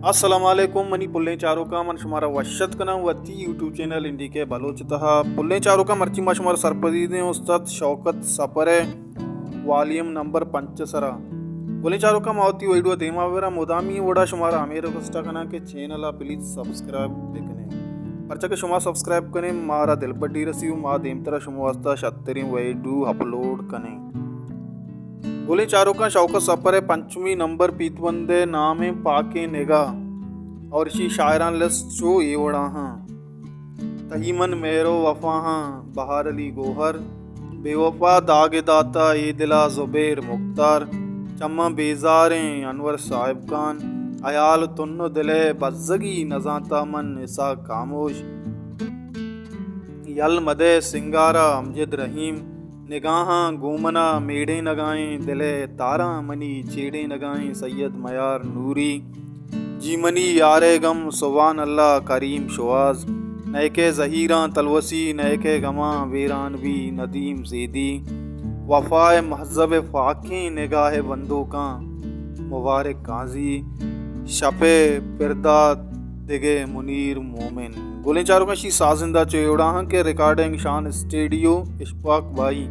السلام علیکم منی پلیں چاروکاں، من شمارا وش اتک کناں وتی یوٹیوب چینل این ڈی کے بلوچ تہا۔ پلیں چاروکاں، مرچی ما شمارا سرپدی دیں استاد شوکت سفر ءِ والیوم نمبر پنچ ءِ سرا۔ گلیں چاروکاں، ما وتی ویڈیو دیما براں، مدامی وڑا شمارا ہمے ریکویسٹ ءَ کناں کہ چینل ءَ پلیز سبسکرائب بکنے، پرچا کہ شما سبسکرائب کنے مارا دلبڈی رسی و ما دیمترا شما واسطہ شتریں ویڈیو اپلوڈ کنیں۔ گلیں چاروکاں، شوکت سفر ءِ پنچمی نمبر پیت بند ءِ نام ایں پاکیں نگاہ اور اشی شاعران لسٹ چو اے وڑا ہاں: تئی من مہر و وفا ہاں، بہار علی گوہر، بے وفا داگ داتا اے دلا زبیر مختار، چماں بیزاریں انور صاحب خان، حیال تن و دل ءِ بزگی نزانتا من اسحاق خاموش، یل مدئے سنگارا امجد رحیم، نگاہاں گوں منا میڑینگائیں، دل ءِ تاراں منی چیڑینگائیں سید میار نوری، جی منی یار ءِ گم سبحان اللہ کریم شواز، نئیکہ زہیراں تلوسی، نئیکہ گماں ویران بی ندیم زیدی، وفا ءِ مہذب ءِ فاکیں نگاہ ءِ بندوکاں مبارک قاضی، شپ ءِ پردات دگہ منیر مومن۔ گلیں چاروکاں، اشی سازندہ چو اے وڑا ہاں کہ ریکارڈنگ شان اسٹیڈیو اشفاق بھائی،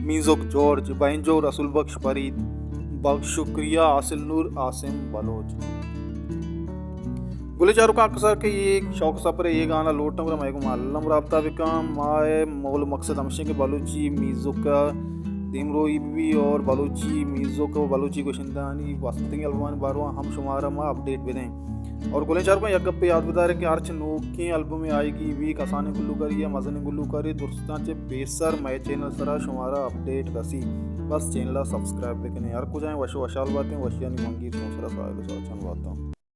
میوزک جارج، بینجو رسول بخش فرید، بخش شکریہ، حاصل نور، عاصم بلوچ۔ گلیں چاروکاں، اکثر کہ اے شوکت سفر ءِ اے گانا لوٹاں گڑا مئے گوما الم رابطہ بکن۔ مئے مول مقصد ہمیش ایں کہ بلوچی میوزک ءِ دیمروئی بی اور بلوچی میوزک و بلوچی گشندہانی گوستگیں البمانی باروا ہم شمارا ما اپڈیٹ بدیں۔ اور گلیں چاروکاں، یک گپے یاد بداریں کہ ہرچ نوکیں البمے آئیگی بی، کسانیں گلوکاری یا مزنیں گلوکاری، درستاں چہ پیسر مئے چینل سرا شمارا اپڈیٹ رسی۔ بس چینل ءَ سبسکرائب بکنیں۔ ہر کجائیں وش و وشحال باتیں، وشیانی منگی شما سرا ساہیل و ساچان باتاں۔